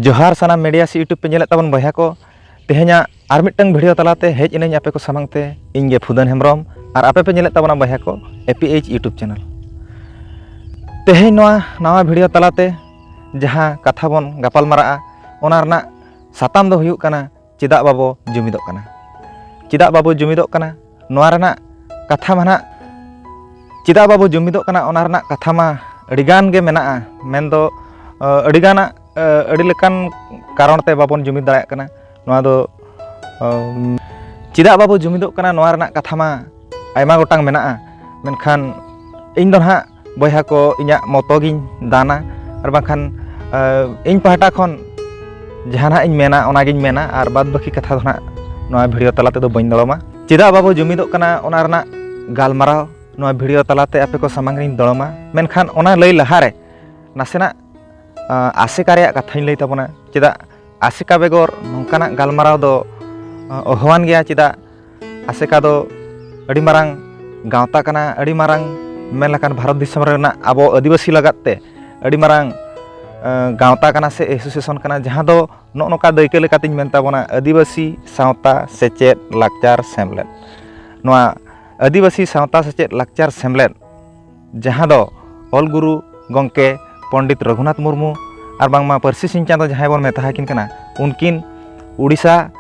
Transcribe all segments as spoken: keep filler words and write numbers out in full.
ᱡᱚᱦᱟᱨ ᱥᱟᱱᱟᱢ ᱢᱤᱰᱤᱭᱟ ᱥᱮ YouTube ᱯᱮ ᱧᱮᱞᱮᱫ ᱛᱟᱵᱚᱱ ᱵᱚᱭᱦᱟ ᱠᱚ, ᱛᱮᱦᱮᱧᱟᱜ ᱟᱨ ᱢᱤᱫᱴᱟᱝ ᱵᱷᱤᱰᱤᱭᱳ ᱛᱟᱞᱟᱛᱮ ᱦᱮᱡ ᱮᱱᱟᱹᱧ ᱟᱯᱮ ᱠᱚ ᱥᱟᱢᱟᱝ ᱛᱮ᱾ ᱤᱧ ᱜᱮ ᱯᱷᱩᱫᱟᱹᱱ ᱦᱮᱢᱵᱨᱚᱢ, ᱟᱨ ᱟᱯᱮ ᱯᱮ ᱧᱮᱞᱮᱫ ᱛᱟᱵᱚᱱᱟ ᱵᱚᱭᱦᱟ ᱠᱚ APH YouTube ᱪᱮᱱᱮᱞ᱾ ᱛᱮᱦᱮᱧ ᱱᱚᱣᱟ ᱱᱟᱣᱟ ᱵᱷᱤᱰᱤᱭᱳ ᱛᱟᱞᱟᱛᱮ ᱡᱟᱦᱟᱸ ᱠᱟᱛᱷᱟ ᱵᱚᱱ ᱜᱟᱯᱟᱞ ᱢᱟᱨᱟᱜᱼᱟ, ᱚᱱᱟ ᱨᱮᱱᱟᱜ ᱥᱟᱛᱟᱢ ᱫᱚ ᱦᱩᱭᱩᱜ ᱠᱟᱱᱟ ᱪᱮᱫᱟᱜ ᱵᱟᱵᱚ ᱡᱩᱢᱤᱫᱚᱜ ᱠᱟᱱᱟ᱾ ᱪᱮᱫᱟᱜ ᱵᱟᱵᱚ ᱡᱩᱢᱤᱫᱚᱜ ᱠᱟᱱᱟ, ᱱᱚᱣᱟ ᱨᱮᱱᱟᱜ ᱠᱟᱛᱷᱟ ᱢᱟ ᱱᱟᱦᱟᱜ, ᱪᱮᱫᱟᱜ ᱵᱟᱵᱚ ᱡᱩᱢᱤᱫᱚᱜ ᱠᱟᱱᱟ, ᱚᱱᱟ ᱨᱮᱱᱟᱜ ᱠᱟᱛᱷᱟ ᱢᱟ ᱟᱹᱰᱤᱜᱟᱱ ᱜᱮ ᱢᱮᱱᱟᱜᱼᱟ᱾ ᱢᱮᱱᱫᱚ ᱟᱹᱰᱤᱜᱟᱱᱟᱜ ᱟᱹᱰᱤ ᱞᱮᱠᱟᱱ ᱠᱟᱨᱚᱱ ᱛᱮ ᱵᱟᱵᱚᱱ ᱡᱩᱢᱤᱫ ᱫᱟᱲᱮᱭᱟᱜ ᱠᱟᱱᱟ᱾ ᱱᱚᱣᱟ ᱫᱚ ᱪᱮᱫᱟᱜ ᱵᱟᱵᱚ ᱡᱩᱢᱤᱫᱚᱜ ᱠᱟᱱᱟ, ᱱᱚᱣᱟ ᱨᱮᱱᱟᱜ ᱠᱟᱛᱷᱟ ᱢᱟ ᱟᱭᱢᱟ ᱜᱚᱴᱟᱝ ᱢᱮᱱᱟᱜᱼᱟ᱾ ᱢᱮᱱᱠᱷᱟᱱ ᱤᱧ ᱫᱚ ᱱᱟᱦᱟᱜ ᱵᱚᱭᱦᱟ ᱠᱚ, ᱤᱧᱟᱹᱜ ᱢᱚᱛᱚ ᱜᱤᱧ ᱫᱟᱱᱟ, ᱟᱨ ᱵᱟᱝᱠᱷᱟᱱ ᱤᱧ ᱯᱟᱦᱴᱟ ᱠᱷᱚᱱ ᱡᱟᱦᱟᱸ ᱱᱟᱦᱟᱜ ᱤᱧ ᱢᱮᱱᱟ, ᱚᱱᱟᱜᱤᱧ ᱢᱮᱱᱟ, ᱟᱨ ᱵᱟᱫᱽ ᱵᱟᱹᱠᱤ ᱠᱟᱛᱷᱟ ᱫᱚ ᱱᱟᱦᱟᱜ ᱱᱚᱣᱟ ᱵᱷᱤᱰᱤᱭᱳ ᱛᱟᱞᱟ ᱛᱮᱫᱚ ᱵᱟᱹᱧ ᱫᱚᱲᱚᱢᱟ᱾ ᱪᱮᱫᱟᱜ ᱵᱟᱵᱚ ᱡᱩᱢᱤᱫᱚᱜ ᱠᱟᱱᱟ, ᱚᱱᱟ ᱨᱮᱱᱟᱜ ᱜᱟᱞᱢᱟᱨᱟᱣ ᱱᱚᱣᱟ ᱵᱷᱤᱰᱤᱭᱳ ᱛᱟᱞᱟᱛᱮ ᱟᱯᱮ ᱠᱚ ᱥᱟᱢᱟᱝ ᱨᱤᱧ ᱫᱚᱲᱚᱢᱟ᱾ ᱢᱮᱱᱠᱷᱟᱱ ᱚᱱᱟ ᱞᱟᱹᱭ ᱞᱟᱦᱟᱨᱮ ᱱᱟᱥᱮᱱᱟᱜ ᱟᱥᱮᱠᱟ ᱨᱮᱭᱟᱜ ᱠᱟᱛᱷᱟᱧ ᱞᱟᱹᱭ ᱛᱟᱵᱚᱱᱟ᱾ ᱪᱮᱫᱟᱜ ᱟᱥᱮᱠᱟ ᱵᱮᱜᱚᱨ ᱱᱚᱝᱠᱟᱱᱟᱜ ᱜᱟᱞᱢᱟᱨᱟᱣ ᱫᱚ ᱚᱦᱚᱣᱟᱱ ᱜᱮᱭᱟ? ᱪᱮᱫᱟᱜ ᱟᱥᱮᱠᱟ ᱫᱚ ᱟᱹᱰᱤ ᱢᱟᱨᱟᱝ ᱜᱟᱶᱛᱟ ᱠᱟᱱᱟ, ᱟᱹᱰᱤ ᱢᱟᱨᱟᱝ ᱢᱮᱱ ᱞᱮᱠᱷᱟᱱ ᱵᱷᱟᱨᱚᱛ ᱫᱤᱥᱚᱢ ᱨᱮᱱᱟᱜ ᱟᱵᱚ ᱟᱹᱫᱤᱵᱟᱹᱥᱤ ᱞᱟᱜᱟᱫ ᱛᱮ ᱟᱹᱰᱤ ᱢᱟᱨᱟᱝ ᱜᱟᱶᱛᱟ ᱠᱟᱱᱟ ᱥᱮ ᱮᱥᱳᱥᱤᱭᱮᱥᱚᱱ ᱠᱟᱱᱟ, ᱡᱟᱦᱟᱸ ᱫᱚ ᱱᱚᱜᱼᱚ ᱱᱚᱝᱠᱟ ᱫᱟᱹᱭᱠᱟᱹ ᱞᱮᱠᱟᱛᱤᱧ ᱢᱮᱱ ᱛᱟᱵᱚᱱᱟ, ᱟᱹᱫᱤᱵᱟᱹᱥᱤ ᱥᱟᱶᱛᱟ ᱥᱮᱪᱮᱫ ᱞᱟᱠᱪᱟᱨ ᱥᱮᱢᱞᱮᱫ᱾ ᱱᱚᱣᱟ ᱟᱹᱫᱤᱵᱟᱹᱥᱤ ᱥᱟᱶᱛᱟ ᱥᱮᱪᱮᱫ ᱞᱟᱠᱪᱟᱨ ᱥᱮᱢᱞᱮᱫ, ᱡᱟᱦᱟᱸ ᱫᱚ ᱚᱞ ᱜᱩᱨᱩ ᱜᱚᱢᱠᱮ ᱯᱚᱱᱰᱤᱛ ᱨᱚᱜᱷᱩᱱᱟᱛᱷ ᱢᱩᱨᱢᱩ ᱟᱨ ᱵᱟᱝᱢᱟ ᱯᱟᱹᱨᱥᱤ ᱥᱤᱧ ᱪᱟᱸᱫᱚ ᱡᱟᱦᱟᱸᱭ ᱵᱚᱱ ᱢᱮᱛᱟ ᱟᱹᱠᱤᱱ ᱠᱟᱱᱟ, ᱩᱱᱠᱤᱱ ᱩᱲᱤᱥᱥᱟ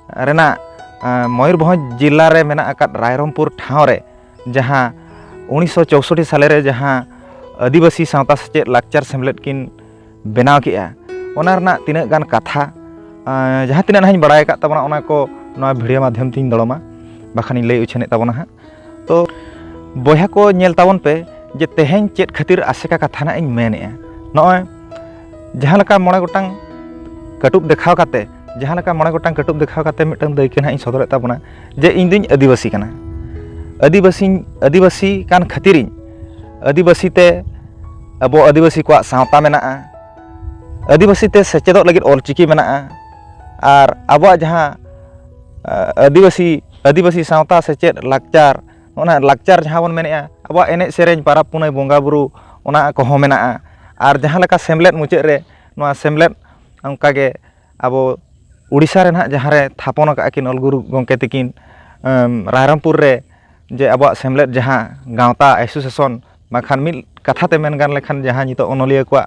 ᱨᱮᱱᱟᱜ ᱢᱚᱭᱩᱨᱵᱷᱚᱸᱡᱽ ᱡᱮᱞᱟ ᱨᱮ ᱢᱮᱱᱟᱜ ᱟᱠᱟᱫ ᱨᱟᱭᱨᱚᱝᱯᱩᱨ ᱴᱷᱟᱶ ᱨᱮ ᱡᱟᱦᱟᱸ ᱩᱱᱤᱥᱥᱚ ᱪᱳᱥᱳᱴᱴᱤ ᱥᱟᱞᱮ ᱨᱮ ᱡᱟᱦᱟᱸ ᱟᱹᱫᱤᱵᱟᱹᱥᱤ ᱥᱟᱶᱛᱟ ᱥᱮᱪᱮᱫ ᱞᱟᱠᱪᱟᱨ ᱥᱮᱢᱞᱮᱫ ᱠᱤᱱ ᱵᱮᱱᱟᱣ ᱠᱮᱜᱼᱟ, ᱚᱱᱟ ᱨᱮᱱᱟᱜ ᱛᱤᱱᱟᱹᱜ ᱜᱟᱱ ᱠᱟᱛᱷᱟ, ᱡᱟᱦᱟᱸ ᱛᱤᱱᱟᱹᱜ ᱱᱟᱦᱟᱜ ᱤᱧ ᱵᱟᱲᱟᱭ ᱟᱠᱟᱫ ᱛᱟᱵᱚᱱᱟ, ᱚᱱᱟ ᱠᱚ ᱱᱚᱣᱟ ᱵᱷᱤᱰᱤᱭᱳ ᱢᱟᱫᱽᱫᱷᱚᱢ ᱛᱤᱧ ᱫᱚᱲᱚᱢᱟ, ᱵᱟᱠᱷᱟᱱᱤᱧ ᱞᱟᱹᱭ ᱩᱪᱷᱟᱹᱱᱮᱫ ᱛᱟᱵᱚᱱᱟ ᱦᱟᱸᱜ᱾ ᱛᱚ ᱵᱚᱭᱦᱟ ᱠᱚ, ᱧᱮᱞ ᱛᱟᱵᱚᱱ ᱯᱮ ᱡᱮ ᱛᱮᱦᱮᱧ ᱪᱮᱫ ᱠᱷᱟᱹᱛᱤᱨ ᱟᱥᱮᱠᱟ ᱠᱟᱛᱷᱟ ᱱᱟᱜ ᱤᱧ ᱢᱮᱱᱮᱜᱼᱟ᱾ ᱱᱚᱜᱼᱚᱭ ᱡᱟᱦᱟᱸ ᱞᱮᱠᱟ ᱢᱚᱬᱮ ᱜᱚᱴᱟᱝ ᱠᱟᱹᱴᱩᱵ ᱫᱮᱠᱷᱟᱣ ᱠᱟᱛᱮ, ᱡᱟᱦᱟᱸ ᱞᱮᱠᱟ ᱢᱚᱬᱮ ᱜᱚᱴᱟᱝ ᱠᱟᱹᱴᱩᱵ ᱫᱮᱠᱷᱟᱣ ᱠᱟᱛᱮ ᱢᱤᱫᱴᱟᱝ ᱫᱟᱹᱭᱠᱟᱹ ᱱᱟᱜ ᱤᱧ ᱥᱚᱫᱚᱨᱮᱫ ᱛᱟᱵᱚᱱᱟ ᱡᱮ ᱤᱧ ᱫᱩᱧ ᱟᱹᱫᱤᱵᱟᱹᱥᱤ ᱠᱟᱱᱟ᱾ ᱟᱹᱫᱤᱵᱟᱹᱥᱤᱧ, ᱟᱹᱫᱤᱵᱟᱹᱥᱤ ᱠᱟᱱ ᱠᱷᱟᱹᱛᱤᱨᱤᱧ, ᱟᱹᱫᱤᱵᱟᱹᱥᱤ ᱛᱮ ᱟᱵᱚ ᱟᱹᱫᱤᱵᱟᱹᱥᱤ ᱠᱚᱣᱟᱜ ᱥᱟᱶᱛᱟ ᱢᱮᱱᱟᱜᱼᱟ, ᱟᱹᱫᱤᱵᱟᱹᱥᱤ ᱛᱮ ᱥᱮᱪᱮᱫᱚᱜ ᱞᱟᱹᱜᱤᱫ ᱚᱞᱪᱤᱠᱤ ᱢᱮᱱᱟᱜᱼᱟ, ᱟᱨ ᱟᱵᱚᱣᱟᱜ ᱡᱟᱦᱟᱸ ᱟᱹᱫᱤᱵᱟᱹᱥᱤ, ᱟᱹᱫᱤᱵᱟᱹᱥᱤ ᱥᱟᱶᱛᱟ ᱥᱮᱪᱮᱫ ᱞᱟᱠᱪᱟᱨ, ᱚᱱᱟ ᱞᱟᱠᱪᱟᱨ ᱡᱟᱦᱟᱸ ᱵᱚᱱ ᱢᱮᱱᱮᱜᱼᱟ, ᱟᱵᱚᱣᱟᱜ ᱮᱱᱮᱡ ᱥᱮᱨᱮᱧ, ᱯᱟᱨᱟᱵᱽ ᱯᱩᱱᱟᱹᱭ, ᱵᱚᱸᱜᱟ ᱵᱩᱨᱩ, ᱚᱱᱟ ᱠᱚᱦᱚᱸ ᱢᱮᱱᱟᱜᱼᱟ᱾ ᱟᱨ ᱡᱟᱦᱟᱸ ᱞᱮᱠᱟ ᱥᱮᱢᱞᱮᱫ ᱢᱩᱪᱟᱹᱫ ᱨᱮ ᱱᱚᱣᱟ ᱥᱮᱢᱞᱮᱫ ᱚᱱᱠᱟᱜᱮ ᱟᱵᱚ ᱩᱲᱤᱥᱥᱟ ᱨᱮ ᱱᱟᱦᱟᱜ ᱡᱟᱦᱟᱸ ᱨᱮ ᱛᱷᱟᱯᱚᱱ ᱟᱠᱟᱫ ᱠᱤᱱ ᱚᱞ ᱜᱩᱨᱩ ᱜᱚᱢᱠᱮ ᱛᱟᱹᱠᱤᱱ, ᱮᱢ, ᱨᱟᱭᱨᱚᱝᱯᱩᱨ ᱨᱮ, ᱡᱮ ᱟᱵᱚᱣᱟᱜ ᱥᱮᱢᱞᱮᱫ ᱡᱟᱦᱟᱸ ᱜᱟᱶᱛᱟ, ᱮᱥᱳᱥᱤᱭᱮᱥᱚᱱ, ᱵᱟᱝᱠᱷᱟᱱ ᱢᱤᱫ ᱠᱟᱛᱷᱟ ᱛᱮ ᱢᱮᱱ ᱜᱟᱱ ᱞᱮᱠᱷᱟᱱ ᱡᱟᱦᱟᱸ ᱱᱤᱛᱚᱜ ᱚᱱᱚᱞᱤᱭᱟᱹ ᱠᱚᱣᱟᱜ,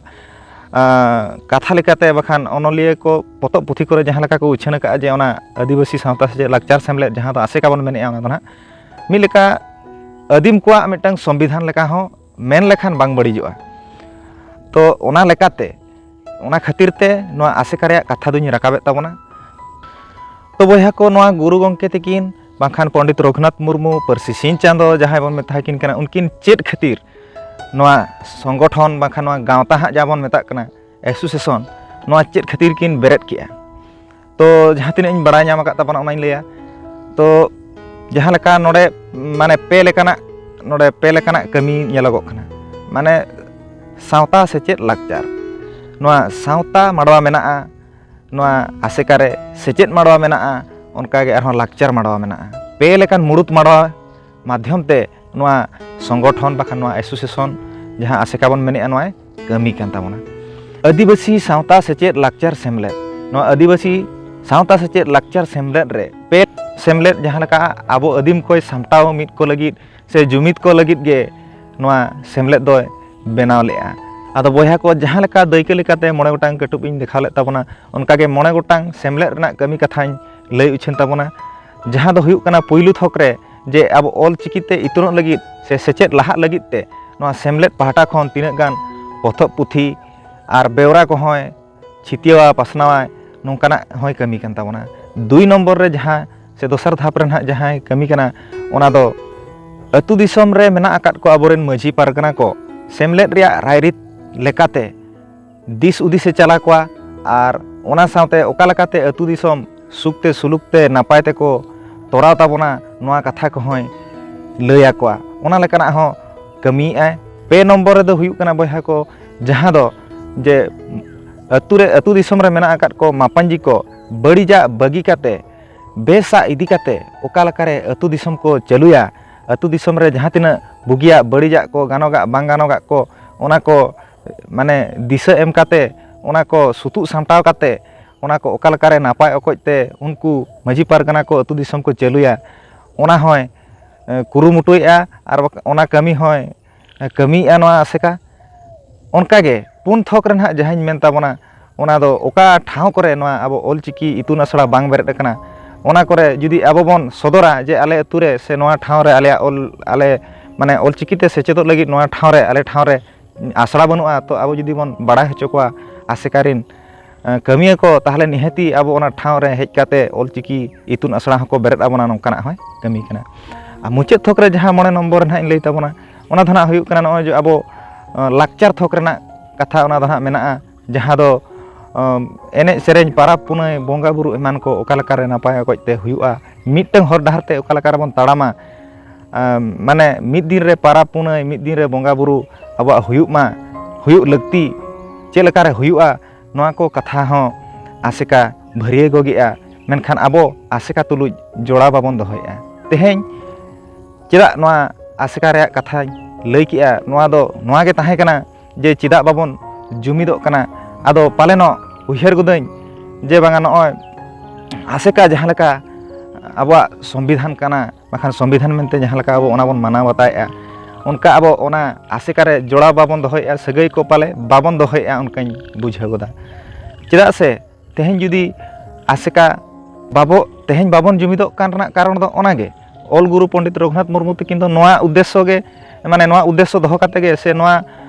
ᱟᱸ, ᱠᱟᱛᱷᱟ ᱞᱮᱠᱟᱛᱮ ᱵᱟᱠᱷᱟᱱ ᱚᱱᱚᱞᱤᱭᱟᱹ ᱠᱚ ᱯᱚᱛᱚᱵ ᱯᱩᱛᱷᱤ ᱠᱚᱨᱮ ᱡᱟᱦᱟᱸ ᱞᱮᱠᱟ ᱠᱚ ᱩᱪᱷᱟᱹᱱ ᱟᱠᱟᱫᱼᱟ ᱡᱮ ᱚᱱᱟ ᱟᱹᱫᱤᱵᱟᱹᱥᱤ ᱥᱟᱶᱛᱟ ᱥᱮᱪᱮᱫ ᱞᱟᱠᱪᱟᱨ ᱥᱮᱢᱞᱮᱫ, ᱡᱟᱦᱟᱸ ᱫᱚ ᱟᱥᱮᱠᱟ ᱵᱚᱱ ᱢᱮᱱᱮᱫᱼᱟ, ᱚᱱᱟ ᱫᱚ ᱱᱟᱦᱟᱜ ᱢᱤᱫ ᱞᱮᱠᱟ ᱟᱹᱫᱤᱢ ᱠᱚᱣᱟᱜ ᱢᱤᱫᱴᱟᱝ ᱥᱚᱝᱵᱤᱫᱷᱟᱱ ᱞᱮᱠᱟ ᱦᱚᱸ ᱢᱮᱱ ᱞᱮᱠᱷᱟᱱ ᱵᱟᱝ ᱵᱟᱹᱲᱤᱡᱚᱜᱼᱟ᱾ ᱛᱚ ᱚᱱᱟ ᱞᱮᱠᱟᱛᱮ, ᱚᱱᱟ ᱠᱷᱟᱹᱛᱤᱨ ᱛᱮ ᱱᱚᱣᱟ ᱟᱥᱮᱠᱟ ᱨᱮᱭᱟᱜ ᱠᱟᱛᱷᱟ ᱫᱩᱧ ᱨᱟᱠᱟᱵᱮᱫ ᱛᱟᱵᱚᱱᱟ᱾ ᱛᱚ ᱵᱚᱭᱦᱟ ᱠᱚ, ᱱᱚᱣᱟ ᱜᱩᱨᱩ ᱜᱚᱢᱠᱮ ᱛᱟᱹᱠᱤᱱ ᱵᱟᱝᱠᱷᱟᱱ ᱯᱚᱱᱰᱤᱛ ᱨᱚᱜᱷᱩᱱᱟᱛᱷ ᱢᱩᱨᱢᱩ, ᱯᱟᱹᱨᱥᱤ ᱥᱤᱧ ᱪᱟᱸᱫᱚ ᱡᱟᱦᱟᱸᱭ ᱵᱚᱱ ᱢᱮᱛᱟᱭ ᱠᱤᱱ ᱠᱟᱱᱟ, ᱩᱱᱠᱤᱱ ᱪᱮᱫ ᱠᱷᱟᱹᱛᱤᱨ ᱱᱚᱣᱟ ᱥᱚᱝᱜᱚᱴᱷᱚᱱ ᱵᱟᱝᱠᱷᱟᱱ ᱱᱚᱣᱟ ᱜᱟᱶᱛᱟ ᱦᱟᱸᱜ ᱡᱟᱦᱟᱸ ᱵᱚᱱ ᱢᱮᱛᱟᱜ ᱠᱟᱱᱟ, ᱮᱥᱳᱥᱤᱭᱮᱥᱚᱱ, ᱱᱚᱣᱟ ᱪᱮᱫ ᱠᱷᱟᱹᱛᱤᱨ ᱠᱤᱱ ᱵᱮᱨᱮᱫ ᱠᱮᱜᱼᱟ? ᱛᱚ ᱡᱟᱦᱟᱸ ᱛᱤᱱᱟᱹᱜ ᱤᱧ ᱵᱟᱲᱟᱭ ᱧᱟᱢ ᱟᱠᱟᱫ ᱛᱟᱵᱚᱱᱟ ᱚᱱᱟᱧ ᱞᱟᱹᱭᱟ᱾ ᱛᱚ ᱡᱟᱦᱟᱸ ᱞᱮᱠᱟ ᱱᱚᱰᱮ, ᱢᱟᱱᱮ, ᱯᱮ ᱞᱮᱠᱟᱱᱟᱜ, ᱱᱚᱰᱮ ᱯᱮ ᱞᱮᱠᱟᱱᱟᱜ ᱠᱟᱹᱢᱤ ᱧᱮᱞᱚᱜᱚᱜ ᱠᱟᱱᱟ᱾ ᱢᱟᱱᱮ ᱥᱟᱶᱛᱟ ᱥᱮᱪᱮᱫ ᱞᱟᱠᱪᱟᱨ, ᱱᱚᱣᱟ ᱥᱟᱶᱛᱟ ᱢᱟᱰᱣᱟ ᱢᱮᱱᱟᱜᱼᱟ, ᱱᱚᱣᱟ ᱟᱥᱮᱠᱟ ᱨᱮ ᱥᱮᱪᱮᱫ ᱢᱟᱰᱣᱟ ᱢᱮᱱᱟᱜᱼᱟ, ᱚᱱᱠᱟᱜᱮ ᱟᱨᱦᱚᱸ ᱞᱟᱠᱪᱟᱨ ᱢᱟᱰᱣᱟ ᱢᱮᱱᱟᱜᱼᱟ᱾ ᱯᱮ ᱞᱮᱠᱟᱱ ᱢᱩᱲᱩᱫ ᱢᱟᱰᱣᱟ ᱢᱟᱫᱽᱫᱷᱚᱢ ᱛᱮ ᱱᱚᱣᱟ ᱥᱚᱝᱜᱚᱴᱷᱚᱱ ᱵᱟᱠᱷᱟᱱ ᱱᱚᱣᱟ ᱮᱥᱳᱥᱤᱭᱮᱥᱚᱱ, ᱡᱟᱦᱟᱸ ᱟᱥᱮᱠᱟ ᱵᱚᱱ ᱢᱮᱱᱮᱫᱼᱟ, ᱱᱚᱣᱟᱭ ᱠᱟᱹᱢᱤ ᱠᱟᱱ ᱛᱟᱵᱚᱱᱟ᱾ ᱟᱹᱫᱤᱵᱟᱹᱥᱤ ᱥᱟᱶᱛᱟ ᱥᱮᱪᱮᱫ ᱞᱟᱠᱪᱟᱨ ᱥᱮᱢᱞᱮᱫ, ᱱᱚᱣᱟ ᱟᱹᱫᱤᱵᱟᱹᱥᱤ ᱥᱟᱶᱛᱟ ᱥᱮᱪᱮᱫ ᱞᱟᱠᱪᱟᱨ ᱥᱮᱢᱞᱮᱫ ᱨᱮ ᱯᱮ ᱥᱮᱢᱞᱮᱫ ᱡᱟᱦᱟᱸ ᱞᱮᱠᱟ ᱟᱵᱚ ᱟᱹᱫᱤᱢ ᱠᱚᱭ ᱥᱟᱢᱴᱟᱣ ᱢᱤᱫ ᱠᱚ ᱞᱟᱹᱜᱤᱫ ᱥᱮ ᱡᱩᱢᱤᱫ ᱠᱚ ᱞᱟᱹᱜᱤᱫ ᱜᱮ ᱱᱚᱣᱟ ᱥᱮᱢᱞᱮᱫ ᱫᱚᱭ ᱵᱮᱱᱟᱣ ᱞᱮᱫᱼᱟ᱾ ᱟᱫᱚ ᱵᱚᱭᱦᱟ ᱠᱚ, ᱡᱟᱦᱟᱸ ᱞᱮᱠᱟ ᱫᱟᱹᱭᱠᱟᱹ ᱞᱮᱠᱟᱛᱮ ᱢᱚᱬᱮ ᱜᱚᱴᱟᱝ ᱠᱟᱹᱴᱩᱵ ᱤᱧ ᱫᱮᱠᱷᱟᱣ ᱞᱮᱫ ᱛᱟᱵᱚᱱᱟ, ᱚᱱᱠᱟᱜᱮ ᱢᱚᱬᱮ ᱜᱚᱴᱟᱝ ᱥᱮᱢᱞᱮᱫ ᱨᱮᱱᱟᱜ ᱠᱟᱹᱢᱤ ᱠᱟᱛᱷᱟᱧ ᱞᱟᱹᱭ ᱩᱪᱷᱟᱹᱱ ᱛᱟᱵᱚᱱᱟ, ᱡᱟᱦᱟᱸ ᱫᱚ ᱦᱩᱭᱩᱜ ᱠᱟᱱᱟ ᱯᱩᱭᱞᱩ ᱛᱷᱚᱠ ᱨᱮ ᱡᱮ ᱟᱵᱚ ᱚᱞ ᱪᱤᱠᱤ ᱛᱮ ᱤᱛᱩᱱᱚᱜ ᱞᱟᱹᱜᱤᱫ ᱥᱮ ᱥᱮᱪᱮᱫ ᱞᱟᱦᱟᱜ ᱞᱟᱹᱜᱤᱫ ᱛᱮ ᱱᱚᱣᱟ ᱥᱮᱢᱞᱮᱫ ᱯᱟᱦᱴᱟ ᱠᱷᱚᱱ ᱛᱤᱱᱟᱹᱜ ᱜᱟᱱ ᱯᱚᱛᱚᱵ ᱯᱩᱛᱷᱤ ᱟᱨ ᱵᱮᱣᱨᱟ ᱠᱚᱦᱚᱸᱭ ᱪᱷᱤᱛᱭᱟᱹᱣᱟ, ᱯᱟᱥᱱᱟᱣᱟᱭ, ᱱᱚᱝᱠᱟᱱᱟᱜ ᱦᱚᱸᱭ ᱠᱟᱹᱢᱤ ᱠᱟᱱ ᱛᱟᱵᱚᱱᱟ᱾ ᱫᱩᱭ ᱱᱚᱢᱵᱚᱨ ᱨᱮ ᱡᱟᱦᱟᱸ ᱥᱮ ᱫᱚᱥᱟᱨ ᱫᱷᱟᱯ ᱨᱮ ᱱᱟᱦᱟᱜ ᱡᱟᱦᱟᱸᱭ ᱠᱟᱹᱢᱤ ᱠᱟᱱᱟ, ᱚᱱᱟ ᱫᱚ ᱟᱹᱛᱩ ᱫᱤᱥᱚᱢ ᱨᱮ ᱢᱮᱱᱟᱜ ᱟᱠᱟᱫ ᱠᱚ ᱟᱵᱚᱨᱮᱱ ᱢᱟᱹᱡᱷᱤ ᱯᱟᱨᱜᱟᱱᱟ ᱠᱚ ᱥᱮᱢᱞᱮᱫ ᱨᱮᱭᱟᱜ ᱨᱟᱭᱨᱤᱛ ᱞᱮᱠᱟᱛᱮ ᱫᱤᱥ ᱦᱩᱫᱤᱥᱮ ᱪᱟᱞᱟ ᱠᱚᱣᱟ ᱟᱨ ᱚᱱᱟ ᱥᱟᱶᱛᱮ ᱚᱠᱟ ᱞᱮᱠᱟᱛᱮ ᱟᱹᱛᱩ ᱫᱤᱥᱚᱢ ᱥᱩᱠ ᱛᱮ ᱥᱩᱞᱩᱠ ᱛᱮ ᱱᱟᱯᱟᱭ ᱛᱮᱠᱚ ᱛᱚᱨᱟᱣ ᱛᱟᱵᱚᱱᱟ, ᱱᱚᱣᱟ ᱠᱟᱛᱷᱟ ᱠᱚᱦᱚᱸᱭ ᱞᱟᱹᱭ ᱟᱠᱚᱣᱟ᱾ ᱚᱱᱟ ᱞᱮᱠᱟᱱᱟᱜ ᱦᱚᱸ ᱠᱟᱹᱢᱤᱭᱮᱫᱼᱟᱭ᱾ ᱯᱮ ᱱᱚᱢᱵᱚᱨ ᱨᱮᱫᱚ ᱦᱩᱭᱩᱜ ᱠᱟᱱᱟ ᱵᱚᱭᱦᱟ ᱠᱚ, ᱡᱟᱦᱟᱸ ᱫᱚ ᱡᱮ ᱟᱹᱛᱩ ᱨᱮ, ᱟᱹᱛᱩ ᱫᱤᱥᱚᱢ ᱨᱮ ᱢᱮᱱᱟᱜ ᱟᱠᱟᱫ ᱠᱚ ᱢᱟᱯᱟᱧᱡᱤ ᱠᱚ ᱵᱟᱹᱲᱤᱡᱟᱜ ᱵᱟᱹᱜᱤ ᱠᱟᱛᱮ ᱵᱮᱥᱟᱜ ᱤᱫᱤ ᱠᱟᱛᱮ ᱚᱠᱟ ᱞᱮᱠᱟᱨᱮ ᱟᱹᱛᱩ ᱫᱤᱥᱚᱢ ᱠᱚ ᱪᱟᱹᱞᱩᱭᱟ, ᱟᱹᱛᱩ ᱫᱤᱥᱚᱢ ᱨᱮ ᱡᱟᱦᱟᱸ ᱛᱤᱱᱟᱹᱜ ᱵᱩᱜᱤᱭᱟᱜ ᱵᱟᱹᱲᱤᱡᱟᱜ ᱠᱚ, ᱜᱟᱱᱚᱜᱟᱜ ᱵᱟᱝ ᱜᱟᱱᱚᱜᱟᱜ ᱠᱚ, ᱚᱱᱟ ᱠᱚ ᱢᱟᱱᱮ ᱫᱤᱥᱟᱹ ᱮᱢ ᱠᱟᱛᱮ ᱚᱱᱟ ᱠᱚ ᱥᱩᱛᱩᱜ ᱥᱟᱢᱴᱟᱣ ᱠᱟᱛᱮ, ᱚᱱᱟ ᱠᱚ ᱚᱠᱟ ᱞᱮᱠᱟᱨᱮ ᱱᱟᱯᱟᱭ ᱚᱠᱚᱡ ᱛᱮ ᱩᱱᱠᱩ ᱢᱟᱹᱡᱷᱤ ᱯᱟᱨᱜᱟᱱᱟ ᱠᱚ ᱟᱹᱛᱩ ᱫᱤᱥᱚᱢ ᱠᱚ ᱪᱟᱹᱞᱩᱭᱟ, ᱚᱱᱟ ᱦᱚᱸᱭ ᱮ, ᱠᱩᱨᱩᱢᱩᱴᱩᱭᱮᱫᱼᱟ᱾ ᱟᱨ ᱵᱟᱠ- ᱚᱱᱟ ᱠᱟᱹᱢᱤ ᱦᱚᱸᱭ ᱮ, ᱠᱟᱹᱢᱤᱭᱮᱫᱼᱟ ᱱᱚᱣᱟ ᱟᱥᱮᱠᱟ᱾ ᱚᱱᱠᱟᱜᱮ ᱯᱩᱱ ᱛᱷᱚᱠ ᱨᱮ ᱱᱟᱦᱟᱜ ᱡᱟᱦᱟᱸᱧ ᱢᱮᱱ ᱛᱟᱵᱚᱱᱟ, ᱚᱱᱟ ᱫᱚ ᱚᱠᱟ ᱴᱷᱟᱶ ᱠᱚᱨᱮ ᱱᱚᱣᱟ ᱟᱵᱚ ᱚᱞᱪᱤᱠᱤ ᱤᱛᱩᱱ ᱟᱥᱲᱟ ᱵᱟᱝ ᱵᱮᱨᱮᱫ ᱟᱠᱟᱱᱟ, ᱚᱱᱟ ᱠᱚᱨᱮ ᱡᱩᱫᱤ ᱟᱵᱚ ᱵᱚᱱ ᱥᱚᱫᱚᱨᱟ ᱡᱮ ᱟᱞᱮ ᱟᱹᱛᱩ ᱨᱮ ᱥᱮ ᱱᱚᱣᱟ ᱴᱷᱟᱶ ᱨᱮ ᱟᱞᱮᱭᱟᱜ ᱚᱞ, ᱟᱞᱮ ᱢᱟᱱᱮ ᱚᱞᱪᱤᱠᱤ ᱛᱮ ᱥᱮᱪᱮᱫᱚᱜ ᱞᱟᱹᱜᱤᱫ ᱱᱚᱣᱟ ᱴᱷᱟᱶ ᱨᱮ, ᱟᱞᱮ ᱴᱷᱟᱶ ᱨᱮ ᱟᱥᱲᱟ ᱵᱟᱹᱱᱩᱜᱼᱟ, ᱛᱚ ᱟᱵᱚ ᱡᱩᱫᱤ ᱵᱚᱱ ᱵᱟᱲᱟᱭ ᱦᱚᱪᱚ ᱠᱚᱣᱟ ᱟᱥᱮᱠᱟ ᱨᱤᱱ ᱮ, ᱠᱟᱹᱢᱤᱭᱟᱹ ᱠᱚ, ᱛᱟᱦᱚᱞᱮ ᱱᱤᱦᱟᱹᱛᱤ ᱟᱵᱚ ᱚᱱᱟ ᱴᱷᱟᱶ ᱨᱮ ᱦᱮᱡ ᱠᱟᱛᱮ ᱚᱞᱪᱤᱠᱤ ᱤᱛᱩᱱ ᱟᱥᱲᱟ ᱦᱚᱸᱠᱚ ᱵᱮᱨᱮᱫ ᱟᱵᱚᱱᱟ, ᱱᱚᱝᱠᱟᱱᱟᱜ ᱦᱚᱸᱭ ᱠᱟᱹᱢᱤ ᱠᱟᱱᱟ᱾ ᱟᱨ ᱢᱩᱪᱟᱹᱫ ᱛᱷᱚᱠ ᱨᱮ ᱡᱟᱦᱟᱸ ᱢᱚᱬᱮ ᱱᱚᱢᱵᱚᱨ ᱨᱮ ᱱᱟᱦᱟᱜ ᱤᱧ ᱞᱟᱹᱭ ᱛᱟᱵᱚᱱᱟ, ᱚᱱᱟ ᱫᱚ ᱱᱟᱦᱟᱜ ᱦᱩᱭᱩᱜ ᱠᱟᱱᱟ ᱱᱚᱜᱼᱚᱭ ᱡᱮ ᱟᱵᱚ ᱮ, ᱞᱟᱠᱪᱟᱨ ᱛᱷᱚᱠ ᱨᱮᱱᱟᱜ ᱠᱟᱛᱷᱟ ᱚᱱᱟ ᱫᱚ ᱱᱟᱦᱟᱜ ᱢᱮᱱᱟᱜᱼᱟ, ᱡᱟᱦᱟᱸ ᱫᱚ ᱮᱢ, ᱮᱱᱮᱡ ᱥᱮᱨᱮᱧ, ᱯᱟᱨᱟᱵᱽ ᱯᱩᱱᱟᱹᱭ, ᱵᱚᱸᱜᱟ ᱵᱩᱨᱩ ᱮᱢᱟᱱ ᱠᱚ ᱚᱠᱟ ᱞᱮᱠᱟᱨᱮ ᱱᱟᱯᱟᱭ ᱚᱠᱚᱡ ᱛᱮ ᱦᱩᱭᱩᱜᱼᱟ, ᱢᱤᱫᱴᱟᱝ ᱦᱚᱨ ᱰᱟᱦᱟᱨ ᱛᱮ ᱚᱠᱟ ᱞᱮᱠᱟ ᱨᱮᱵᱚᱱ ᱛᱟᱲᱟᱢᱟ, ᱮᱢ, ᱢᱟᱱᱮ ᱢᱤᱫ ᱫᱤᱱ ᱨᱮ ᱯᱟᱨᱟᱵᱽ ᱯᱩᱱᱟᱹᱭ, ᱢᱤᱫ ᱫᱤᱱ ᱨᱮ ᱵᱚᱸᱜᱟ ᱵᱩᱨᱩ ᱟᱵᱚᱣᱟᱜ ᱦᱩᱭᱩᱜ ᱢᱟ, ᱦᱩᱭᱩᱜ ᱞᱟᱹᱠᱛᱤ, ᱪᱮᱫ ᱞᱮᱠᱟᱨᱮ ᱦᱩᱭᱩᱜᱼᱟ, ᱱᱚᱣᱟ ᱠᱚ ᱠᱟᱛᱷᱟ ᱦᱚᱸ ᱟᱥᱮᱠᱟ ᱵᱷᱟᱹᱨᱭᱟᱹ ᱜᱚᱜᱮᱜᱼᱟ᱾ ᱢᱮᱱᱠᱷᱟᱱ ᱟᱵᱚ ᱟᱥᱮᱠᱟ ᱛᱩᱞᱩᱡ ᱡᱚᱲᱟᱣ ᱵᱟᱵᱚᱱ ᱫᱚᱦᱚᱭᱮᱫᱼᱟ᱾ ᱛᱮᱦᱮᱧ ᱪᱮᱫᱟᱜ ᱱᱚᱣᱟ ᱟᱥᱮᱠᱟ ᱨᱮᱭᱟᱜ ᱠᱟᱛᱷᱟᱧ ᱞᱟᱹᱭ ᱠᱮᱜᱼᱟ? ᱱᱚᱣᱟ ᱫᱚ ᱱᱚᱣᱟ ᱜᱮ ᱛᱟᱦᱮᱸ ᱠᱟᱱᱟ ᱡᱮ ᱪᱮᱫᱟᱜ ᱵᱟᱵᱚᱱ ᱡᱩᱢᱤᱫᱚᱜ ᱠᱟᱱᱟ᱾ ᱟᱫᱚ ᱯᱟᱞᱮᱱᱚᱜ ᱩᱭᱦᱟᱹᱨ ᱜᱚᱫᱟᱹᱧ ᱡᱮ ᱵᱟᱝᱟ, ᱱᱚᱜᱼᱚᱭ ᱟᱥᱮᱠᱟ ᱡᱟᱦᱟᱸ ᱞᱮᱠᱟ ᱟᱵᱚᱣᱟᱜ ᱥᱚᱝᱵᱤᱫᱷᱟᱱ ᱠᱟᱱᱟ, ᱵᱟᱠᱷᱟᱱ ᱥᱚᱝᱵᱤᱫᱷᱟᱱ ᱢᱮᱱᱛᱮ ᱡᱟᱦᱟᱸ ᱞᱮᱠᱟ ᱟᱵᱚ ᱚᱱᱟ ᱵᱚᱱ ᱢᱟᱱᱟᱣ ᱵᱟᱛᱟᱣᱮᱫᱼᱟ, ᱚᱱᱠᱟ ᱟᱵᱚ ᱚᱱᱟ ᱟᱥᱮᱠᱟ ᱨᱮ ᱡᱚᱲᱟᱣ ᱵᱟᱵᱚᱱ ᱫᱚᱦᱚᱭᱮᱫᱼᱟ, ᱥᱟᱹᱜᱟᱹᱭ ᱠᱚ ᱯᱟᱞᱮ ᱵᱟᱵᱚᱱ ᱫᱚᱦᱚᱭᱮᱫᱼᱟ, ᱚᱱᱠᱟᱧ ᱵᱩᱡᱷᱟᱹᱣ ᱜᱚᱫᱟ᱾ ᱪᱮᱫᱟᱜ ᱥᱮ ᱛᱮᱦᱮᱧ ᱡᱩᱫᱤ ᱟᱥᱮᱠᱟ ᱵᱟᱵᱚ, ᱛᱮᱦᱮᱧ ᱵᱟᱵᱚᱱ ᱡᱩᱢᱤᱫᱚᱜ ᱠᱟᱱ ᱨᱮᱱᱟᱜ ᱠᱟᱨᱚᱱ ᱫᱚ ᱚᱱᱟᱜᱮ, ᱚᱞ ᱜᱩᱨᱩ ᱯᱚᱱᱰᱤᱛ ᱨᱚᱜᱷᱩᱱᱟᱛᱷ ᱢᱩᱨᱢᱩ ᱛᱟᱹᱠᱤᱱ ᱫᱚ ᱱᱚᱣᱟ ᱩᱫᱽᱫᱮᱥᱥᱚ ᱜᱮ, ᱢᱟᱱᱮ ᱱᱚᱣᱟ ᱩᱫᱽᱫᱮᱥᱥᱚ ᱫᱚᱦᱚ ᱠᱟᱛᱮ ᱜᱮ ᱥᱮ ᱱᱚᱣᱟ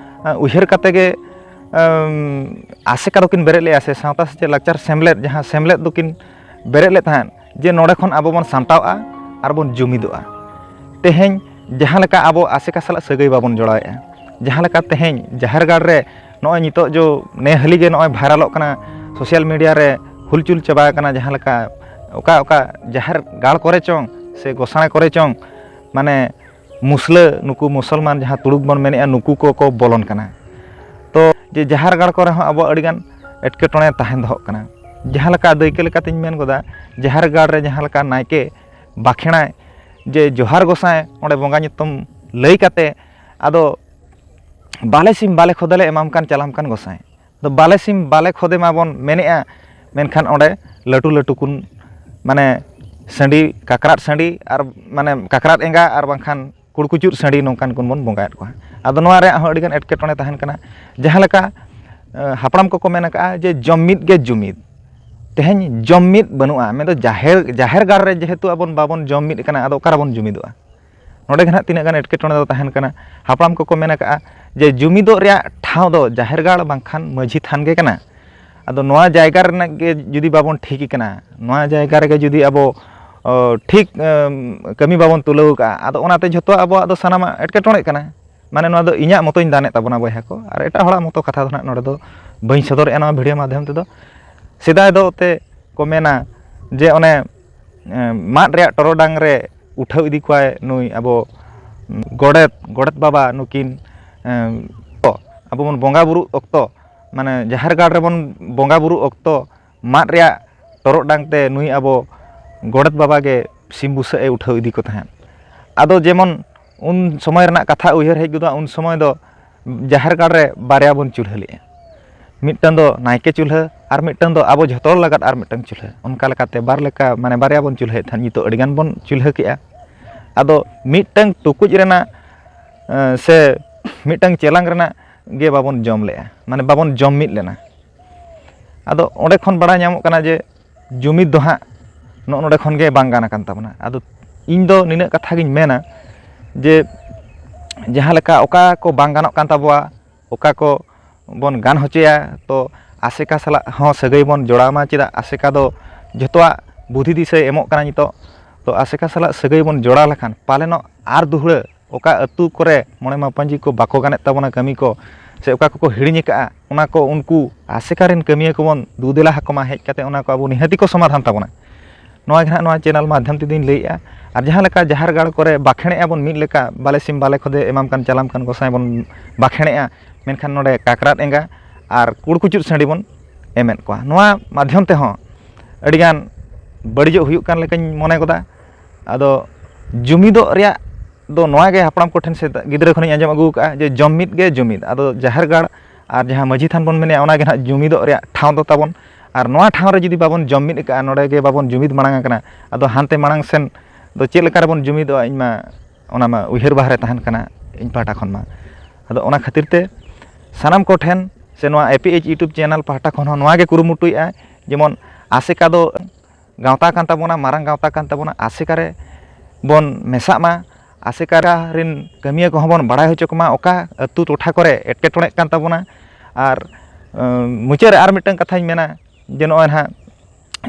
ᱮ, ᱩᱭᱦᱟᱹᱨ ᱠᱟᱛᱮ ᱜᱮ ᱮᱢ, ᱟᱥᱮᱠᱟ ᱫᱚᱠᱤᱱ ᱵᱮᱨᱮᱫ ᱞᱮᱫᱼᱟ, ᱥᱮ ᱥᱟᱶᱛᱟ ᱥᱮᱪᱮᱫ ᱞᱟᱠᱪᱟᱨ ᱥᱮᱢᱞᱮᱫ, ᱡᱟᱦᱟᱸ ᱥᱮᱢᱞᱮᱫ ᱫᱚᱠᱤᱱ ᱵᱮᱨᱮᱫ ᱞᱮᱫ ᱛᱟᱦᱮᱸᱫ, ᱡᱮ ᱱᱚᱰᱮ ᱠᱷᱚᱱ ᱟᱵᱚ ᱵᱚᱱ ᱥᱟᱢᱴᱟᱣᱼᱟ ᱟᱨ ᱵᱚᱱ ᱡᱩᱢᱤᱫᱚᱜᱼᱟ᱾ ᱛᱮᱦᱮᱧ ᱡᱟᱦᱟᱸ ᱞᱮᱠᱟ ᱟᱵᱚ ᱟᱥᱮᱠᱟ ᱥᱟᱞᱟᱜ ᱥᱟᱹᱜᱟᱹᱭ ᱵᱟᱵᱚᱱ ᱡᱚᱲᱟᱣᱮᱫᱼᱟ, ᱡᱟᱦᱟᱸ ᱞᱮᱠᱟ ᱛᱮᱦᱮᱧ ᱡᱟᱦᱮᱨ ᱜᱟᱲ ᱨᱮ ᱱᱚᱜᱼᱚᱭ ᱱᱤᱛᱚᱜ ᱡᱚ ᱱᱮ ᱦᱟᱹᱞᱤ ᱜᱮ ᱱᱚᱜᱼᱚᱭ ᱵᱷᱟᱭᱨᱟᱞᱚᱜ ᱠᱟᱱᱟ, ᱥᱳᱥᱟᱞ ᱢᱤᱰᱤᱭᱟ ᱨᱮ ᱦᱩᱞᱪᱩᱞ ᱪᱟᱵᱟ ᱟᱠᱟᱱᱟ, ᱡᱟᱦᱟᱸ ᱞᱮᱠᱟ ᱚᱠᱟ ᱚᱠᱟ ᱡᱟᱦᱮᱨ ᱜᱟᱲ ᱠᱚᱨᱮ ᱪᱚᱝ ᱥᱮ ᱜᱚᱸᱥᱟᱲᱮ ᱠᱚᱨᱮ ᱪᱚᱝ, ᱢᱟᱱᱮ ᱢᱩᱥᱞᱟᱹ, ᱱᱩᱠᱩ ᱢᱩᱥᱚᱞᱢᱟᱱ ᱡᱟᱦᱟᱸ ᱛᱩᱲᱩᱠ ᱵᱚᱱ ᱢᱮᱱᱮᱫᱼᱟ, ᱱᱩᱠᱩ ᱠᱚᱠᱚ ᱵᱚᱞᱚᱱ ᱠᱟᱱᱟ᱾ ᱛᱚ ᱡᱮ ᱡᱟᱦᱮᱨ ᱜᱟᱲ ᱠᱚᱨᱮ ᱦᱚᱸ ᱟᱵᱚ ᱟᱹᱰᱤᱜᱟᱱ ᱮᱴᱠᱮᱴᱚᱬᱮ ᱛᱟᱦᱮᱸ ᱫᱚᱦᱚᱜ ᱠᱟᱱᱟ᱾ ᱡᱟᱦᱟᱸ ᱞᱮᱠᱟ ᱫᱟᱹᱭᱠᱟᱹ ᱞᱮᱠᱟᱛᱤᱧ ᱢᱮᱱ ᱜᱚᱫᱟ, ᱡᱟᱦᱮᱨ ᱜᱟᱲ ᱨᱮ ᱡᱟᱦᱟᱸ ᱞᱮᱠᱟ ᱱᱟᱭᱠᱮ ᱵᱟᱠᱷᱮᱲᱟᱭ ᱡᱮ ᱡᱚᱦᱟᱨ ᱜᱚᱸᱥᱟᱭ, ᱚᱸᱰᱮ ᱵᱚᱸᱜᱟ ᱧᱩᱛᱩᱢ ᱞᱟᱹᱭ ᱠᱟᱛᱮ ᱟᱫᱚ ᱵᱟᱞᱮ ᱥᱤᱢ ᱵᱟᱞᱮ ᱠᱷᱚᱫᱟ ᱞᱮ ᱮᱢᱟᱢ ᱠᱟᱱ ᱪᱟᱞᱟᱢ ᱠᱟᱱ ᱜᱚᱸᱥᱟᱭ, ᱟᱫᱚ ᱵᱟᱞᱮ ᱥᱤᱢ ᱵᱟᱞᱮ ᱠᱷᱚᱫᱮ ᱢᱟᱵᱚᱱ ᱢᱮᱱᱮᱜᱼᱟ, ᱢᱮᱱᱠᱷᱟᱱ ᱚᱸᱰᱮ ᱞᱟᱹᱴᱩ ᱞᱟᱹᱴᱩ ᱠᱚ ᱢᱟᱱᱮ ᱥᱟᱺᱰᱤ, ᱠᱟᱠᱨᱟᱫ ᱥᱟᱺᱰᱤ ᱟᱨ ᱢᱟᱱᱮ ᱠᱟᱠᱨᱟᱫ ᱮᱸᱜᱟ ᱟᱨ ᱵᱟᱝᱠᱷᱟᱱ ᱠᱩᱲᱠᱩᱪᱩᱫ ᱥᱟᱺᱰᱤ ᱱᱚᱝᱠᱟᱱ ᱠᱚᱵᱚᱱ ᱵᱚᱸᱜᱟᱭᱮᱫ ᱠᱚᱣᱟ᱾ ᱟᱫᱚ ᱱᱚᱣᱟ ᱨᱮᱭᱟᱜ ᱦᱚᱸ ᱟᱹᱰᱤᱜᱟᱱ ᱮᱴᱠᱮᱴᱚᱬᱮ ᱛᱟᱦᱮᱱ ᱠᱟᱱᱟ᱾ ᱡᱟᱦᱟᱸ ᱞᱮᱠᱟ ᱦᱟᱯᱲᱟᱢ ᱠᱚᱠᱚ ᱢᱮᱱ ᱟᱠᱟᱫᱼᱟ ᱡᱮ ᱡᱚᱢ ᱢᱤᱫ ᱜᱮ ᱡᱩᱢᱤᱫ, ᱛᱮᱦᱮᱧ ᱡᱚᱢ ᱢᱤᱫ ᱵᱟᱹᱱᱩᱜᱼᱟ, ᱢᱮᱱᱫᱚ ᱡᱟᱦᱮᱨ ᱡᱟᱦᱮᱨ ᱜᱟᱲ ᱨᱮ ᱡᱮᱦᱮᱛᱩ ᱟᱵᱚᱱ ᱵᱟᱵᱚᱱ ᱡᱚᱢ ᱢᱤᱫ ᱠᱟᱱᱟ, ᱟᱫᱚ ᱚᱠᱟ ᱨᱮᱵᱚᱱ ᱡᱩᱢᱤᱫᱚᱜᱼᱟ? ᱱᱚᱰᱮ ᱜᱮ ᱱᱟᱦᱟᱜ ᱛᱤᱱᱟᱹᱜ ᱜᱟᱱ ᱮᱴᱠᱮᱴᱚᱬᱮ ᱫᱚ ᱛᱟᱦᱮᱱ ᱠᱟᱱᱟ᱾ ᱦᱟᱯᱲᱟᱢ ᱠᱚᱠᱚ ᱢᱮᱱ ᱟᱠᱟᱫᱼᱟ ᱡᱮ ᱡᱩᱢᱤᱫᱚᱜ ᱨᱮᱭᱟᱜ ᱴᱷᱟᱶ ᱫᱚ ᱡᱟᱦᱮᱨ ᱜᱟᱲ ᱵᱟᱝᱠᱷᱟᱱ ᱢᱟᱹᱡᱷᱤ ᱛᱷᱟᱱ ᱜᱮ ᱠᱟᱱᱟ᱾ ᱟᱫᱚ ᱱᱚᱣᱟ ᱡᱟᱭᱜᱟ ᱨᱮᱱᱟᱜ ᱜᱮ ᱡᱩᱫᱤ ᱵᱟᱵᱚᱱ ᱴᱷᱤᱠ ᱠᱟᱱᱟ, ᱱᱚᱣᱟ ᱡᱟᱭᱜᱟ ᱨᱮᱜᱮ ᱡᱩᱫᱤ ᱟᱵᱚ ᱚ, ᱴᱷᱤᱠ ᱮᱢ, ᱠᱟᱹᱢᱤ ᱵᱟᱵᱚᱱ ᱛᱩᱞᱟᱹᱣ ᱟᱠᱟᱫᱼᱟ, ᱟᱫᱚ ᱚᱱᱟᱛᱮ ᱡᱷᱚᱛᱚ ᱟᱵᱚᱣᱟᱜ ᱫᱚ ᱥᱟᱱᱟᱢᱟᱜ ᱮᱴᱠᱮᱴᱚᱬᱮᱜ ᱠᱟᱱᱟ᱾ ᱢᱟᱱᱮ ᱱᱚᱣᱟ ᱫᱚ ᱤᱧᱟᱹᱜ ᱢᱚᱛᱚᱧ ᱫᱟᱱᱮᱫ ᱛᱟᱵᱚᱱᱟ ᱵᱚᱭᱦᱟ ᱠᱚ, ᱟᱨ ᱮᱴᱟᱜ ᱦᱚᱲᱟᱜ ᱢᱚᱛᱚ ᱠᱟᱛᱷᱟ ᱫᱚ ᱱᱟᱦᱟᱜ ᱱᱚᱰᱮ ᱫᱚ ᱵᱟᱹᱧ ᱥᱚᱫᱚᱨᱮᱜᱼᱟ ᱱᱚᱣᱟ ᱵᱷᱤᱰᱤᱭᱳ ᱢᱟᱫᱽᱫᱷᱚᱢ ᱛᱮᱫᱚ᱾ ᱥᱮᱫᱟᱭ ᱫᱚ ᱛᱮ ᱠᱚ ᱢᱮᱱᱟ ᱡᱮ ᱚᱱᱮ ᱮ, ᱢᱟᱫ ᱨᱮᱭᱟᱜ ᱴᱚᱨᱚᱰᱟᱝ ᱨᱮ ᱩᱴᱷᱟᱹᱣ ᱤᱫᱤ ᱠᱚᱣᱟᱭ ᱱᱩᱭ ᱟᱵᱚ ᱜᱚᱰᱮᱛ, ᱜᱚᱰᱮᱛ ᱵᱟᱵᱟ ᱱᱩᱠᱤᱱ ᱮ, ᱟᱵᱚ ᱵᱚᱱ ᱵᱚᱸᱜᱟ ᱵᱩᱨᱩᱜ ᱚᱠᱛᱚ ᱢᱟᱱᱮ ᱡᱟᱦᱮᱨ ᱜᱟᱲ ᱨᱮᱵᱚᱱ ᱵᱚᱸᱜᱟ ᱵᱩᱨᱩᱜ ᱚᱠᱛᱚ ᱢᱟᱫ ᱨᱮᱭᱟᱜ ᱴᱚᱨᱚᱰᱟᱝ ᱛᱮ ᱱᱩᱭ ᱟᱵᱚ ᱜᱚᱰᱮᱛ ᱵᱟᱵᱟ ᱜᱮ ᱥᱤᱢ ᱵᱩᱥᱟᱹᱜ ᱮ ᱩᱴᱷᱟᱹᱣ ᱤᱫᱤ ᱠᱚ ᱛᱟᱦᱮᱸᱫ᱾ ᱟᱫᱚ ᱡᱮᱢᱚᱱ ᱩᱱ ᱥᱚᱢᱚᱭ ᱨᱮᱱᱟᱜ ᱠᱟᱛᱷᱟ ᱩᱭᱦᱟᱹᱨ ᱦᱮᱡ ᱜᱚᱫᱚᱜᱼᱟ, ᱩᱱ ᱥᱚᱢᱚᱭ ᱫᱚ ᱡᱟᱦᱮᱨ ᱜᱟᱲ ᱨᱮ ᱵᱟᱨᱭᱟ ᱵᱚᱱ ᱪᱩᱞᱦᱟᱹ ᱞᱮᱫᱼᱟ, ᱢᱤᱫᱴᱟᱝ ᱫᱚ ᱱᱟᱭᱠᱮ ᱪᱩᱞᱦᱟᱹ ᱟᱨ ᱢᱤᱫᱴᱟᱝ ᱫᱚ ᱟᱵᱚ ᱡᱷᱚᱛᱚ ᱦᱚᱲ ᱞᱟᱜᱟᱫ ᱟᱨ ᱢᱤᱫᱴᱟᱝ ᱪᱩᱞᱦᱟᱹ᱾ ᱚᱱᱠᱟ ᱞᱮᱠᱟᱛᱮ ᱵᱟᱨ ᱞᱮᱠᱟ ᱢᱟᱱᱮ ᱵᱟᱨᱭᱟ ᱵᱚᱱ ᱪᱩᱞᱦᱟᱹᱭᱮᱫ ᱛᱟᱦᱮᱸᱫ, ᱱᱤᱛᱚᱜ ᱟᱹᱰᱤᱜᱟᱱ ᱵᱚᱱ ᱪᱩᱞᱦᱟᱹ ᱠᱮᱜᱼᱟ᱾ ᱟᱫᱚ ᱢᱤᱫᱴᱟᱝ ᱴᱩᱠᱩᱡ ᱨᱮᱱᱟᱜ ᱮ, ᱥᱮ ᱢᱤᱫᱴᱟᱝ ᱪᱮᱞᱟᱝ ᱨᱮᱱᱟᱜ ᱜᱮ ᱵᱟᱵᱚᱱ ᱡᱚᱢ ᱞᱮᱜᱼᱟ, ᱢᱟᱱᱮ ᱵᱟᱵᱚᱱ ᱡᱚᱢ ᱢᱤᱫ ᱞᱮᱱᱟ᱾ ᱟᱫᱚ ᱚᱸᱰᱮ ᱠᱷᱚᱱ ᱵᱟᱲᱟᱭ ᱧᱟᱢᱚᱜ ᱠᱟᱱᱟ ᱡᱮ ᱡᱩᱢᱤᱫ ᱫᱚ ᱦᱟᱸᱜ ᱱᱚᱜᱼᱚ ᱱᱚᱰᱮ ᱠᱷᱚᱱ ᱜᱮ ᱵᱟᱝ ᱜᱟᱱ ᱟᱠᱟᱱ ᱛᱟᱵᱚᱱᱟ᱾ ᱟᱫᱚ ᱤᱧ ᱫᱚ ᱱᱤᱱᱟᱹᱜ ᱠᱟᱛᱷᱟ ᱜᱤᱧ ᱢᱮᱱᱟ ᱡᱮ ᱡᱟᱦᱟᱸ ᱞᱮᱠᱟ ᱚᱠᱟ ᱠᱚ ᱵᱟᱝ ᱜᱟᱱᱚᱜ ᱠᱟᱱ ᱛᱟᱵᱚᱣᱟ, ᱚᱠᱟ ᱠᱚ ᱵᱚᱱ ᱜᱟᱱ ᱦᱚᱪᱚᱭᱟ, ᱛᱚ ᱟᱥᱮᱠᱟ ᱥᱟᱞᱟᱜ ᱦᱚᱸ ᱥᱟᱹᱜᱟᱹᱭ ᱵᱚᱱ ᱡᱚᱲᱟᱣ ᱢᱟ᱾ ᱪᱮᱫᱟᱜ ᱟᱥᱮᱠᱟ ᱫᱚ ᱡᱷᱚᱛᱚᱣᱟᱜ ᱵᱩᱫᱷᱤ ᱫᱤᱥᱟᱹᱭ ᱮᱢᱚᱜ ᱠᱟᱱᱟ ᱱᱤᱛᱚᱜ᱾ ᱛᱚ ᱟᱥᱮᱠᱟ ᱥᱟᱞᱟᱜ ᱥᱟᱹᱜᱟᱹᱭ ᱵᱚᱱ ᱡᱚᱲᱟᱣ ᱞᱮᱠᱷᱟᱱ ᱯᱟᱞᱮᱱᱚᱜ ᱟᱨ ᱫᱩᱦᱲᱟᱹ ᱚᱠᱟ ᱟᱹᱛᱩ ᱠᱚᱨᱮ ᱢᱚᱬᱮ ᱢᱟᱯᱟᱧᱡᱤ ᱠᱚ ᱵᱟᱠᱚ ᱜᱟᱱᱮᱫ ᱛᱟᱵᱚᱱᱟ ᱠᱟᱹᱢᱤ ᱠᱚ, ᱥᱮ ᱚᱠᱟ ᱠᱚᱠᱚ ᱦᱤᱲᱤᱧ ᱟᱠᱟᱫᱼᱟ, ᱚᱱᱟ ᱠᱚ ᱩᱱᱠᱩ ᱟᱥᱮᱠᱟ ᱨᱮᱱ ᱠᱟᱹᱢᱤᱭᱟᱹ ᱠᱚᱵᱚᱱ ᱫᱩ ᱫᱮᱞᱟ ᱟᱠᱚ ᱢᱟ, ᱦᱮᱡ ᱠᱟᱛᱮ ᱚᱱᱟ ᱠᱚ ᱟᱵᱚ ᱱᱤᱦᱟᱹᱛᱤ ᱠᱚ ᱥᱚᱢᱟᱫᱷᱟᱱ ᱛᱟᱵᱚᱱᱟ᱾ ᱱᱚᱣᱟ ᱜᱮ ᱱᱟᱦᱟᱜ ᱱᱚᱣᱟ ᱪᱮᱱᱮᱞ ᱢᱟᱫᱽᱫᱷᱚᱢ ᱛᱮᱫᱚᱧ ᱞᱟᱹᱭᱮᱫᱼᱟ᱾ ᱟᱨ ᱡᱟᱦᱟᱸ ᱞᱮᱠᱟ ᱡᱟᱦᱮᱨ ᱜᱟᱲ ᱠᱚᱨᱮ ᱵᱟᱠᱷᱮᱬᱮᱜᱼᱟ ᱵᱚᱱ ᱢᱤᱫ ᱞᱮᱠᱟ, ᱵᱟᱞᱮ ᱥᱤᱢ ᱵᱟᱞᱮ ᱠᱷᱚᱫᱮ ᱮᱢᱟᱢ ᱠᱟᱱ ᱪᱟᱞᱟᱢ ᱠᱟᱱ ᱜᱚᱸᱥᱟᱭ ᱵᱚᱱ ᱵᱟᱠᱷᱮᱬᱮᱜᱼᱟ, ᱢᱮᱱᱠᱷᱟᱱ ᱱᱚᱰᱮ ᱠᱟᱠᱨᱟᱫ ᱮᱸᱜᱟ ᱟᱨ ᱠᱩᱲᱠᱩᱪᱩᱫ ᱥᱟᱺᱰᱤ ᱵᱚᱱ ᱮᱢᱮᱫ ᱠᱚᱣᱟ᱾ ᱱᱚᱣᱟ ᱢᱟᱫᱽᱫᱷᱚᱢ ᱛᱮᱦᱚᱸ ᱟᱹᱰᱤᱜᱟᱱ ᱵᱟᱹᱲᱤᱡᱚᱜ ᱦᱩᱭᱩᱜ ᱠᱟᱱ ᱞᱮᱠᱟᱧ ᱢᱚᱱᱮ ᱜᱚᱫᱟ᱾ ᱟᱫᱚ ᱡᱩᱢᱤᱫᱚᱜ ᱨᱮᱭᱟᱜ ᱫᱚ ᱱᱚᱣᱟ ᱜᱮ ᱦᱟᱯᱲᱟᱢ ᱠᱚᱴᱷᱮᱱ ᱥᱮ ᱜᱤᱫᱽᱨᱟᱹ ᱠᱷᱚᱱᱤᱧ ᱟᱸᱡᱚᱢ ᱟᱹᱜᱩ ᱟᱠᱟᱫᱼᱟ ᱡᱮ ᱡᱚᱢ ᱢᱤᱫ ᱜᱮ ᱡᱩᱢᱤᱫ᱾ ᱟᱫᱚ ᱡᱟᱦᱮᱨ ᱜᱟᱲ ᱟᱨ ᱡᱟᱦᱟᱸ ᱢᱟᱹᱡᱷᱤ ᱛᱷᱟᱱ ᱵᱚᱱ ᱢᱮᱱᱮᱫᱼᱟ, ᱚᱱᱟ ᱜᱮ ᱱᱟᱦᱟᱜ ᱡᱩᱢᱤᱫᱚᱜ ᱨᱮᱭᱟᱜ ᱴᱷᱟᱶ ᱫᱚ ᱛᱟᱵᱚᱱ᱾ ᱟᱨ ᱱᱚᱣᱟ ᱴᱷᱟᱶ ᱨᱮ ᱡᱩᱫᱤ ᱵᱟᱵᱚᱱ ᱡᱚᱢ ᱢᱤᱫ ᱟᱠᱟᱫᱼᱟ, ᱱᱚᱰᱮ ᱜᱮ ᱵᱟᱵᱚᱱ ᱡᱩᱢᱤᱫ ᱢᱟᱲᱟᱝ ᱟᱠᱟᱱᱟ, ᱟᱫᱚ ᱦᱟᱱᱛᱮ ᱢᱟᱲᱟᱝ ᱥᱮᱱ ᱫᱚ ᱪᱮᱫ ᱞᱮᱠᱟ ᱨᱮᱵᱚᱱ ᱡᱩᱢᱤᱫᱚᱜᱼᱟ? ᱤᱧ ᱢᱟ ᱚᱱᱟ ᱢᱟ ᱩᱭᱦᱟᱹᱨ ᱵᱟᱦᱨᱮ ᱛᱟᱦᱮᱱ ᱠᱟᱱᱟ ᱤᱧ ᱯᱟᱦᱴᱟ ᱠᱷᱚᱱ ᱢᱟ᱾ ᱟᱫᱚ ᱚᱱᱟ ᱠᱷᱟᱹᱛᱤᱨ ᱛᱮ ᱥᱟᱱᱟᱢ ᱠᱚᱴᱷᱮᱱ ᱥᱮ ᱱᱚᱣᱟ A P H YouTube channel ᱯᱟᱦᱴᱟ ᱠᱷᱚᱱ ᱦᱚᱸ ᱱᱚᱣᱟ ᱜᱮ ᱠᱩᱨᱩᱢᱩᱴᱩᱭᱮᱫᱼᱟ, ᱡᱮᱢᱚᱱ ᱟᱥᱮᱠᱟ ᱫᱚ ᱜᱟᱶᱛᱟ ᱠᱟᱱ ᱛᱟᱵᱚᱱᱟ, ᱢᱟᱨᱟᱝ ᱜᱟᱶᱛᱟ ᱠᱟᱱ ᱛᱟᱵᱚᱱᱟ, ᱟᱥᱮᱠᱟ ᱨᱮ ᱵᱚᱱ ᱢᱮᱥᱟᱜ ᱢᱟ, ᱟᱥᱮᱠᱟ ᱨᱮᱱ ᱠᱟᱹᱢᱤᱭᱟᱹ ᱠᱚᱦᱚᱸ ᱵᱚᱱ ᱵᱟᱲᱟᱭ ᱦᱚᱪᱚ ᱠᱚᱢᱟ ᱚᱠᱟ ᱟᱹᱛᱩ ᱴᱚᱴᱷᱟ ᱠᱚᱨᱮ ᱮᱴᱠᱮᱴᱚᱬᱮᱜ ᱠᱟᱱ ᱛᱟᱵᱚᱱᱟ᱾ ᱟᱨ ᱟᱸ, ᱢᱩᱪᱟᱹᱫ ᱨᱮ ᱟᱨ ᱢᱤᱫᱴᱟᱝ ᱠᱟᱛᱷᱟᱧ ᱢᱮᱱᱟ, ᱡᱮ ᱱᱚᱜᱼᱚᱭ ᱱᱟᱦᱟᱜ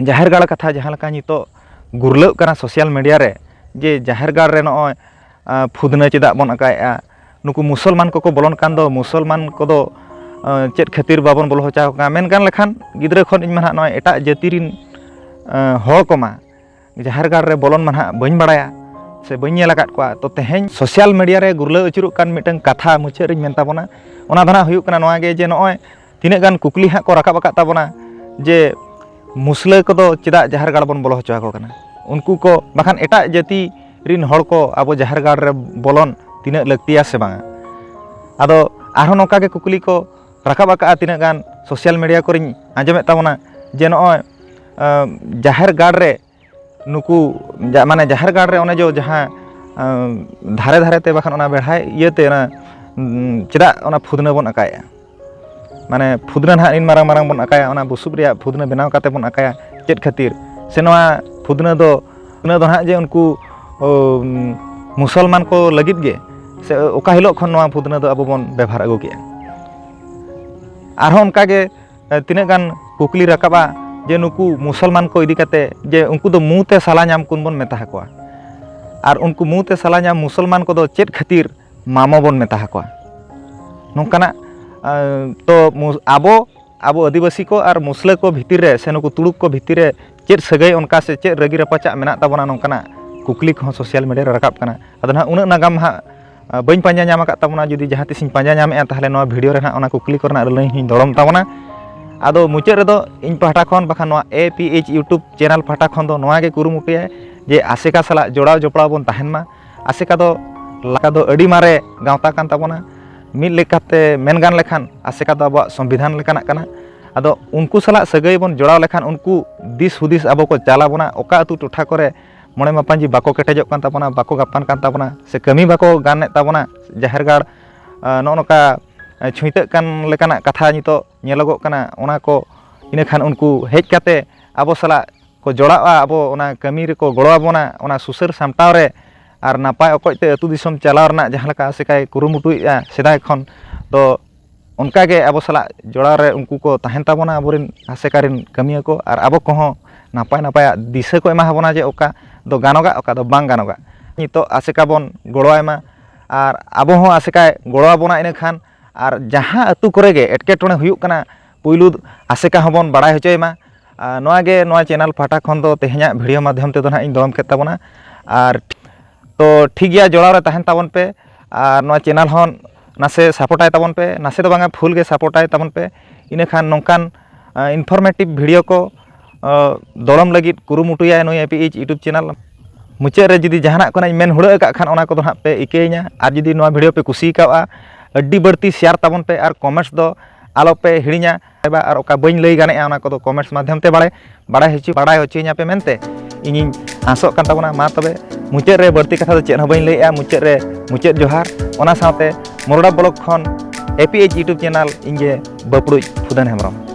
ᱡᱟᱦᱮᱨ ᱜᱟᱲ ᱠᱟᱛᱷᱟ ᱡᱟᱦᱟᱸ ᱞᱮᱠᱟ ᱱᱤᱛᱚᱜ ᱜᱩᱨᱞᱟᱹᱜ ᱠᱟᱱᱟ ᱥᱳᱥᱟᱞ ᱢᱤᱰᱤᱭᱟ ᱨᱮ, ᱡᱮ ᱡᱟᱦᱮᱨ ᱜᱟᱲ ᱨᱮ ᱱᱚᱜᱼᱚᱭ ᱟᱸ, ᱯᱷᱩᱫᱽᱱᱟᱹ ᱪᱮᱫᱟᱜ ᱵᱚᱱ ᱟᱠᱟᱭᱮᱫᱼᱟ? ᱱᱩᱠᱩ ᱢᱩᱥᱚᱞᱢᱟᱱ ᱠᱚᱠᱚ ᱵᱚᱞᱚᱱ ᱠᱟᱱ ᱫᱚ, ᱢᱩᱥᱚᱞᱢᱟᱱ ᱠᱚᱫᱚ ᱟᱸ, ᱪᱮᱫ ᱠᱷᱟᱹᱛᱤᱨ ᱵᱟᱵᱚᱱ ᱵᱚᱞᱚ ᱦᱚᱪᱚ ᱟᱠᱚ ᱠᱟᱱᱟ? ᱢᱮᱱ ᱜᱟᱱ ᱞᱮᱠᱷᱟᱱ ᱜᱤᱫᱽᱨᱟᱹ ᱠᱷᱚᱱ ᱤᱧ ᱢᱟ ᱱᱟᱦᱟᱜ ᱱᱚᱜᱼᱚᱭ ᱮᱴᱟᱜ ᱡᱟᱹᱛᱤ ᱨᱤᱱ ᱟᱸ, ᱦᱚᱲ ᱠᱚᱢᱟ ᱡᱟᱦᱮᱨ ᱜᱟᱲ ᱨᱮ ᱵᱚᱞᱚᱱ ᱢᱟ ᱱᱟᱦᱟᱜ ᱵᱟᱹᱧ ᱵᱟᱲᱟᱭᱟ ᱥᱮ ᱵᱟᱹᱧ ᱧᱮᱞ ᱟᱠᱟᱫ ᱠᱚᱣᱟ᱾ ᱛᱚ ᱛᱮᱦᱮᱧ ᱥᱳᱥᱟᱞ ᱢᱤᱰᱤᱭᱟ ᱨᱮ ᱜᱩᱨᱞᱟᱹᱣ ᱟᱹᱪᱩᱨᱚᱜ ᱠᱟᱱ ᱢᱤᱫᱴᱟᱝ ᱠᱟᱛᱷᱟ ᱢᱩᱪᱟᱹᱫ ᱨᱤᱧ ᱢᱮᱱ ᱛᱟᱵᱚᱱᱟ, ᱚᱱᱟ ᱫᱚ ᱱᱟᱦᱟᱜ ᱦᱩᱭᱩᱜ ᱠᱟᱱᱟ ᱱᱚᱣᱟ ᱜᱮ, ᱡᱮ ᱱᱚᱜᱼᱚᱭ ᱛᱤᱱᱟᱹᱜ ᱜᱟᱱ ᱠᱩᱠᱞᱤ ᱦᱟᱸᱜ ᱠᱚ ᱨᱟᱠᱟᱵ ᱟᱠᱟᱫ ᱛᱟᱵᱚᱱᱟ, ᱡᱮ ᱢᱩᱥᱞᱟᱹ ᱠᱚᱫᱚ ᱪᱮᱫᱟᱜ ᱡᱟᱦᱮᱨ ᱜᱟᱲ ᱵᱚᱱ ᱵᱚᱞᱚ ᱦᱚᱪᱚ ᱟᱠᱚ ᱠᱟᱱᱟ? ᱩᱱᱠᱩ ᱠᱚ ᱵᱟᱠᱷᱟᱱ ᱮᱴᱟᱜ ᱡᱟᱹᱛᱤ ᱨᱤᱱ ᱦᱚᱲ ᱠᱚ ᱟᱵᱚ ᱡᱟᱦᱮᱨ ᱜᱟᱲ ᱨᱮ ᱵᱚᱞᱚᱱ ᱛᱤᱱᱟᱹᱜ ᱞᱟᱹᱠᱛᱤᱭᱟ ᱥᱮ ᱵᱟᱝᱟ? ᱟᱫᱚ ᱟᱨᱦᱚᱸ ᱱᱚᱝᱠᱟ ᱜᱮ ᱠᱩᱠᱞᱤ ᱠᱚ ᱨᱟᱠᱟᱵ ᱟᱠᱟᱫᱼᱟ, ᱛᱤᱱᱟᱹᱜ ᱜᱟᱱ ᱥᱳᱥᱟᱞ ᱢᱤᱰᱤᱭᱟ ᱠᱚᱨᱮᱧ ᱟᱸᱡᱚᱢᱮᱫ ᱛᱟᱵᱚᱱᱟ, ᱡᱮ ᱱᱚᱜᱼᱚᱭ ᱟᱸ, ᱡᱟᱦᱮᱨ ᱜᱟᱲ ᱨᱮ ᱱᱩᱠᱩ ᱡᱟ-, ᱢᱟᱱᱮ ᱡᱟᱦᱮᱨ ᱜᱟᱲ ᱨᱮ ᱚᱱᱮ ᱡᱚ ᱡᱟᱦᱟᱸ ᱟᱸ, ᱫᱷᱟᱨᱮ ᱫᱷᱟᱨᱮ ᱛᱮ ᱵᱟᱠᱷᱟᱱ ᱚᱱᱟ ᱵᱮᱲᱦᱟᱭ ᱤᱭᱟᱹᱛᱮ ᱚᱱᱟ ᱩᱸ, ᱪᱮᱫᱟᱜ ᱚᱱᱟ ᱯᱷᱩᱫᱽᱱᱟᱹ ᱵᱚᱱ ᱟᱠᱟᱭᱮᱫᱼᱟ? ᱢᱟᱱᱮ ᱯᱷᱩᱫᱽᱱᱟᱹ ᱱᱟᱦᱟᱜ ᱤᱱ ᱢᱟᱨᱟᱝ ᱢᱟᱨᱟᱝ ᱵᱚᱱ ᱟᱠᱟᱭᱟ, ᱚᱱᱟ ᱵᱩᱥᱩᱵ ᱨᱮᱭᱟᱜ ᱯᱷᱩᱫᱽᱱᱟᱹ ᱵᱮᱱᱟᱣ ᱠᱟᱛᱮ ᱵᱚᱱ ᱟᱠᱟᱭᱟ᱾ ᱪᱮᱫ ᱠᱷᱟᱹᱛᱤᱨ? ᱥᱮ ᱱᱚᱣᱟ ᱯᱷᱩᱫᱽᱱᱟᱹ ᱫᱚ, ᱯᱷᱩᱫᱽᱱᱟᱹ ᱫᱚ ᱱᱟᱦᱟᱜ ᱡᱮ ᱩᱱᱠᱩ ᱚ, ᱩᱸ, ᱢᱩᱥᱚᱞᱢᱟᱱ ᱠᱚ ᱞᱟᱹᱜᱤᱫ ᱜᱮ, ᱥᱮ ᱚᱠᱟ ᱦᱤᱞᱳᱜ ᱠᱷᱚᱱ ᱱᱚᱣᱟ ᱯᱷᱩᱫᱽᱱᱟᱹ ᱫᱚ ᱟᱵᱚ ᱵᱚᱱ ᱵᱮᱵᱷᱟᱨ ᱟᱹᱜᱩ ᱠᱮᱫᱼᱟ? ᱟᱨᱦᱚᱸ ᱚᱱᱠᱟ ᱜᱮ ᱮ, ᱛᱤᱱᱟᱹᱜ ᱜᱟᱱ ᱠᱩᱠᱞᱤ ᱨᱟᱠᱟᱵᱼᱟ ᱡᱮ ᱱᱩᱠᱩ ᱢᱩᱥᱚᱞᱢᱟᱱ ᱠᱚ ᱤᱫᱤ ᱠᱟᱛᱮ ᱡᱮ ᱩᱱᱠᱩ ᱫᱚ ᱢᱩ ᱛᱮ ᱥᱟᱞᱟ ᱧᱟᱢ ᱠᱚ ᱵᱚᱱ ᱢᱮᱛᱟ ᱟᱠᱚᱣᱟ, ᱟᱨ ᱩᱱᱠᱩ ᱢᱩ ᱛᱮ ᱥᱟᱞᱟ ᱧᱟᱢ ᱢᱩᱥᱚᱞᱢᱟᱱ ᱠᱚᱫᱚ ᱪᱮᱫ ᱠᱷᱟᱹᱛᱤᱨ ᱢᱟᱢᱚ ᱵᱚᱱ ᱢᱮᱛᱟ ᱟᱠᱚᱣᱟ? ᱱᱚᱝᱠᱟᱱᱟᱜ, ᱮ, ᱛᱚ ᱢᱩ-, ᱟᱵᱚ, ᱟᱵᱚ ᱟᱹᱫᱤᱵᱟᱹᱥᱤ ᱠᱚ ᱟᱨ ᱢᱩᱥᱞᱟᱹ ᱠᱚ ᱵᱷᱤᱛᱤᱨ ᱨᱮ ᱥᱮ ᱱᱩᱠᱩ ᱛᱩᱲᱩᱠ ᱠᱚ ᱵᱷᱤᱛᱤᱨ ᱨᱮ ᱪᱮᱫ ᱥᱟᱹᱜᱟᱹᱭ ᱚᱱᱠᱟ ᱥᱮ ᱪᱮᱫ ᱨᱟᱹᱜᱤ ᱨᱟᱯᱟᱪᱟᱜ ᱢᱮᱱᱟᱜ ᱛᱟᱵᱚᱱᱟ, ᱱᱚᱝᱠᱟᱱᱟᱜ ᱠᱩᱠᱞᱤ ᱠᱚᱦᱚᱸ ᱥᱳᱥᱟᱞ ᱢᱤᱰᱤᱭᱟ ᱨᱮ ᱨᱟᱠᱟᱵ ᱠᱟᱱᱟ᱾ ᱟᱫᱚ ᱱᱟᱦᱟᱜ ᱩᱱᱟᱹᱜ ᱱᱟᱜᱟᱢ ᱦᱟᱸᱜ ᱟ, ᱵᱟᱹᱧ ᱯᱟᱸᱡᱟ ᱧᱟᱢ ᱟᱠᱟᱫ ᱛᱟᱵᱚᱱᱟ᱾ ᱡᱩᱫᱤ ᱡᱟᱦᱟᱸ ᱛᱤᱥ ᱤᱧ ᱯᱟᱸᱡᱟ ᱧᱟᱢᱮᱫᱼᱟ, ᱛᱟᱦᱚᱞᱮ ᱱᱚᱣᱟ ᱵᱷᱤᱰᱤᱭᱳ ᱨᱮ ᱱᱟᱦᱟᱜ ᱚᱱᱟ ᱠᱩᱠᱞᱤ ᱠᱚᱨᱮᱱᱟᱜ ᱞᱟᱹᱱᱟᱹᱭ ᱦᱚᱸᱧ ᱫᱚᱲᱚᱢ ᱛᱟᱵᱚᱱᱟ᱾ ᱟᱫᱚ ᱢᱩᱪᱟᱹᱫ ᱨᱮᱫᱚ ᱤᱧ ᱯᱟᱦᱴᱟ ᱠᱷᱚᱱ ᱵᱟᱠᱷᱟᱱ ᱱᱚᱣᱟ A P H YouTube channel ᱯᱟᱦᱴᱟ ᱠᱷᱚᱱ ᱫᱚ ᱱᱚᱣᱟ ᱜᱮ ᱠᱩᱨᱩᱢᱩᱴᱩᱭᱟ ᱡᱮ ᱟᱥᱮᱠᱟ ᱥᱟᱞᱟᱜ ᱡᱚᱲᱟᱣ ᱡᱚᱯᱲᱟᱣ ᱵᱚᱱ ᱛᱟᱦᱮᱱ ᱢᱟ᱾ ᱟᱥᱮᱠᱟ ᱫᱚ ᱞᱟᱠᱟ ᱫᱚ ᱟᱹᱰᱤ ᱢᱟᱨᱮ ᱜᱟᱶᱛᱟ ᱠᱟᱱ ᱛᱟᱵᱚᱱᱟ᱾ ᱢᱤᱫ ᱞᱮᱠᱟᱛᱮ ᱢᱮᱱ ᱜᱟᱱ ᱞᱮᱠᱷᱟᱱ ᱟᱥᱮᱠᱟ ᱫᱚ ᱟᱵᱚᱣᱟᱜ ᱥᱚᱝᱵᱤᱫᱷᱟᱱ ᱞᱮᱠᱟᱱᱟᱜ ᱠᱟᱱᱟ᱾ ᱟᱫᱚ ᱩᱱᱠᱩ ᱥᱟᱞᱟᱜ ᱥᱟᱹᱜᱟᱹᱭ ᱵᱚᱱ ᱡᱚᱲᱟᱣ ᱞᱮᱠᱷᱟᱱ ᱩᱱᱠᱩ ᱫᱤᱥ ᱦᱩᱫᱤᱥ ᱟᱵᱚ ᱠᱚ ᱪᱟᱞ ᱟᱵᱚᱱᱟ, ᱚᱠᱟ ᱟᱹᱛᱩ ᱴᱚᱴᱷᱟ ᱠᱚᱨᱮ ᱢᱚᱬᱮ ᱢᱟᱯᱟᱧᱡᱤ ᱵᱟᱠᱚ ᱠᱮᱴᱮᱡᱚᱜ ᱠᱟᱱ ᱛᱟᱵᱚᱱᱟ, ᱵᱟᱠᱚ ᱜᱟᱯᱟᱱ ᱠᱟᱱ ᱛᱟᱵᱚᱱᱟ, ᱥᱮ ᱠᱟᱹᱢᱤ ᱵᱟᱠᱚ ᱜᱟᱱᱮᱫ ᱛᱟᱵᱚᱱᱟ, ᱡᱟᱦᱮᱨ ᱜᱟᱲ ᱱᱚᱜᱼᱚ ᱱᱚᱝᱠᱟ ᱪᱷᱩᱸᱭᱛᱟᱹᱜ ᱠᱟᱱ ᱞᱮᱠᱟᱱᱟᱜ ᱠᱟᱛᱷᱟ ᱱᱤᱛᱚᱜ ᱧᱮᱞᱚᱜᱚᱜ ᱠᱟᱱᱟ, ᱚᱱᱟ ᱠᱚ ᱤᱱᱟᱹ ᱠᱷᱟᱱ ᱩᱱᱠᱩ ᱦᱮᱡ ᱠᱟᱛᱮ ᱟᱵᱚ ᱥᱟᱞᱟᱜ ᱠᱚ ᱡᱚᱲᱟᱜᱼᱟ, ᱟᱵᱚ ᱚᱱᱟ ᱠᱟᱹᱢᱤ ᱨᱮᱠᱚ ᱜᱚᱲᱚ ᱟᱵᱚᱱᱟ, ᱚᱱᱟ ᱥᱩᱥᱟᱹᱨ ᱥᱟᱢᱴᱟᱣ ᱨᱮ ᱟᱨ ᱱᱟᱯᱟᱭ ᱚᱠᱚᱡ ᱛᱮ ᱟᱹᱛᱩ ᱫᱤᱥᱚᱢ ᱪᱟᱞᱟᱣ ᱨᱮᱱᱟᱜ ᱡᱟᱦᱟᱸ ᱞᱮᱠᱟ ᱟᱥᱮᱠᱟᱭ ᱠᱩᱨᱩᱢᱩᱴᱩᱭᱮᱫᱼᱟ ᱥᱮᱫᱟᱭ ᱠᱷᱚᱱ, ᱛᱚ ᱚᱱᱠᱟ ᱜᱮ ᱟᱵᱚ ᱥᱟᱞᱟᱜ ᱡᱚᱲᱟᱣ ᱨᱮ ᱩᱱᱠᱩ ᱠᱚ ᱛᱟᱦᱮᱱ ᱛᱟᱵᱚᱱᱟ, ᱟᱵᱚᱨᱮᱱ ᱟᱥᱮᱠᱟ ᱨᱮᱱ ᱠᱟᱹᱢᱤᱭᱟᱹ ᱠᱚ, ᱟᱨ ᱟᱵᱚ ᱠᱚᱦᱚᱸ ᱱᱟᱯᱟᱭ ᱱᱟᱯᱟᱭᱟᱜ ᱫᱤᱥᱟᱹ ᱠᱚ ᱮᱢᱟ ᱵᱚᱱᱟ ᱡᱮ ᱚᱠᱟ ᱫᱚ ᱜᱟᱱᱚᱜᱟ, ᱚᱠᱟ ᱫᱚ ᱵᱟᱝ ᱜᱟᱱᱚᱜᱟ᱾ ᱱᱤᱛᱚᱜ ᱟᱥᱮᱠᱟ ᱵᱚᱱ ᱜᱚᱲᱚᱣᱟᱭ ᱢᱟ ᱟᱨ ᱟᱵᱚ ᱦᱚᱸ ᱟᱥᱮᱠᱟᱭ ᱜᱚᱲᱚ ᱟᱵᱚᱱᱟ᱾ ᱤᱱᱟᱹ ᱠᱷᱟᱱ ᱟᱨ ᱡᱟᱦᱟᱸ ᱟᱹᱛᱩ ᱠᱚᱨᱮ ᱜᱮ ᱮᱴᱠᱮᱴᱚᱬᱮ ᱦᱩᱭᱩᱜ ᱠᱟᱱᱟ, ᱯᱩᱭᱞᱩ ᱟᱥᱮᱠᱟ ᱦᱚᱸᱵᱚᱱ ᱵᱟᱲᱟᱭ ᱦᱚᱪᱚᱭ ᱢᱟ᱾ ᱟᱨ ᱱᱚᱣᱟ ᱜᱮ ᱱᱚᱣᱟ ᱪᱮᱱᱮᱞ ᱯᱟᱦᱴᱟ ᱠᱷᱚᱱ ᱫᱚ ᱛᱮᱦᱮᱧᱟᱜ ᱵᱷᱤᱰᱤᱭᱳ ᱢᱟᱫᱽᱫᱷᱚᱢ ᱛᱮᱫᱚ ᱱᱟᱦᱟᱜ ᱤᱧ ᱫᱚᱲᱚᱢ ᱠᱮᱫ ᱛᱟᱵᱚᱱᱟ᱾ ᱟᱨ ᱛᱚ ᱴᱷᱤᱠ ᱜᱮᱭᱟ, ᱡᱚᱲᱟᱣ ᱨᱮ ᱛᱟᱦᱮᱱ ᱛᱟᱵᱚᱱ ᱯᱮ ᱟᱨ ᱱᱚᱣᱟ ᱪᱮᱱᱮᱞ ᱦᱚᱸ ᱱᱟᱥᱮ ᱥᱟᱯᱳᱨᱴᱟᱭ ᱛᱟᱵᱚᱱ ᱯᱮ, ᱱᱟᱥᱮ ᱫᱚ ᱵᱟᱝᱟ, ᱯᱷᱩᱞ ᱜᱮ ᱥᱟᱯᱳᱨᱴᱟᱭ ᱛᱟᱵᱚᱱ ᱯᱮ᱾ ᱤᱱᱟᱹᱠᱷᱟᱱ ᱱᱚᱝᱠᱟᱱ ᱤᱱᱯᱷᱚᱨᱢᱮᱴᱤᱵᱷ ᱵᱷᱤᱰᱤᱭᱳ ᱠᱚ ᱫᱚᱲᱚᱢ ᱞᱟᱹᱜᱤᱫ ᱠᱩᱨᱩᱢᱩᱴᱩᱭᱟ ᱱᱩᱭ ᱮᱯᱤ ᱮᱭᱤᱪ ᱤᱭᱩᱴᱩᱵᱽ ᱪᱮᱱᱮᱞ᱾ ᱢᱩᱪᱟᱹᱫ ᱨᱮ ᱡᱩᱫᱤ ᱡᱟᱦᱟᱱᱟᱜ ᱠᱚ ᱱᱟᱜ ᱤᱧ ᱢᱮᱱ ᱦᱩᱲᱟᱹ ᱟᱠᱟᱫ ᱠᱷᱟᱱ ᱚᱱᱟ ᱠᱚᱫᱚ ᱦᱟᱸᱜ ᱯᱮ ᱤᱠᱟᱹᱭᱟᱹᱧᱟ, ᱟᱨ ᱡᱩᱫᱤ ᱱᱚᱣᱟ ᱵᱷᱤᱰᱤᱭᱳ ᱯᱮ ᱠᱩᱥᱤ ᱠᱟᱣᱟ, ᱟᱹᱰᱤ ᱵᱟᱹᱲᱛᱤ ᱥᱮᱭᱟᱨ ᱛᱟᱵᱚᱱ ᱯᱮ ᱟᱨ ᱠᱚᱢᱮᱱᱴᱥ ᱫᱚ ᱟᱞᱚ ᱯᱮ ᱦᱤᱲᱤᱧᱟ᱾ ᱟᱨ ᱚᱠᱟ ᱵᱟᱹᱧ ᱞᱟᱹᱭ ᱜᱟᱱᱮᱜᱼᱟ ᱚᱱᱟ ᱠᱚᱫᱚ ᱠᱚᱢᱮᱱᱴᱥ ᱢᱟᱫᱽᱫᱷᱚᱢ ᱛᱮ ᱵᱟᱲᱟᱭ ᱵᱟᱲᱟᱭ ᱦᱚᱪᱚ ᱵᱟᱲᱟᱭ ᱦᱚᱪᱚᱭᱤᱧᱟ ᱯᱮ ᱢᱮᱱᱛᱮ ᱤᱧᱤᱧ ᱟᱸᱥᱚᱜ ᱠᱟᱱ ᱛᱟᱵᱚᱱᱟ᱾ ᱢᱟ ᱛᱚᱵᱮ ᱢᱩᱪᱟᱹᱫ ᱨᱮ ᱵᱟᱹᱲᱛᱤ ᱠᱟᱛᱷᱟ ᱫᱚ ᱪᱮᱫ ᱦᱚᱸ ᱵᱟᱹᱧ ᱞᱟᱹᱭᱮᱜᱼᱟ, ᱢᱩᱪᱟᱹᱫ ᱨᱮ ᱢᱩᱪᱟᱹᱫ ᱡᱚᱦᱟᱨ᱾ ᱚᱱᱟ ᱥᱟᱶᱛᱮ ᱢᱚᱨᱚᱰᱟ ᱵᱞᱚᱜ ᱠᱷᱚᱱ ᱮᱯᱤ ᱮᱭᱤᱪ ᱤᱭᱩᱴᱩᱵᱽ ᱪᱮᱱᱮᱞ ᱤᱧ ᱜᱮ ᱵᱟᱹᱯᱲᱩᱡ ᱯᱷᱩᱫᱟᱹᱱ ᱦᱮᱢᱵᱨᱚᱢ᱾